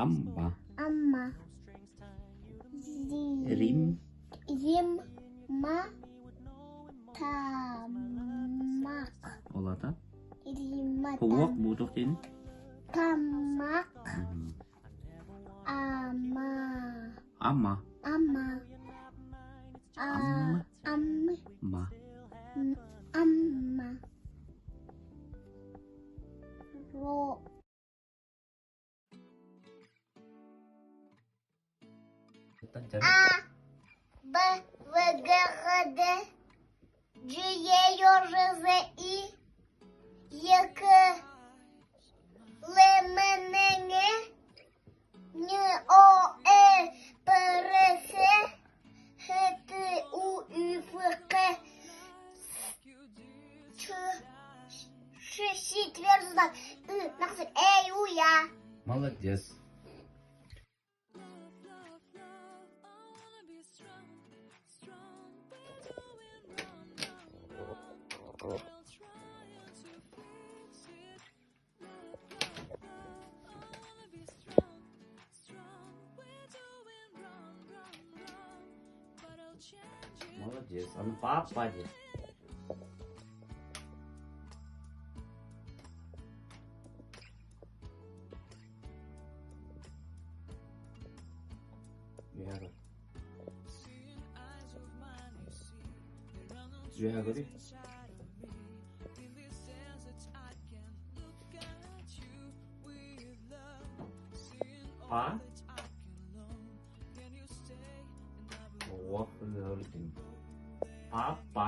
Амма. Амма. Рим. Римма тамак. Ол аата? Римма Хуох буутух диэн? Тамак. Ама. Ама. Ама. А. Ам. Ма. Амма. Ро. А. Б. В. Г. Х. Д. Дж. Е. Ё. Ж. З. И. Е. К. Л. М. Н. Ң. Н. О. Э. П. Р. С. Х. Т. У. Ю. Ф. К. Ч. Ш. Щ. Твердый знак. Ы. Нахсыр. Э. У. Я. Молодец. Молодец. А ну папа диэн. Үөһэ Үөһэ көрүй. Па. Папа.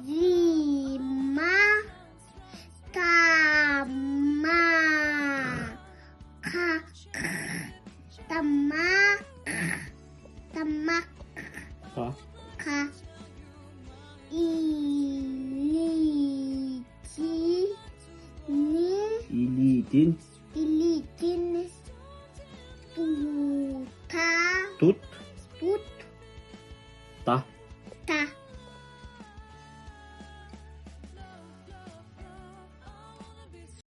Зима тама ка тама тамак Ка. ка илити Илиитин илиитин тута тут.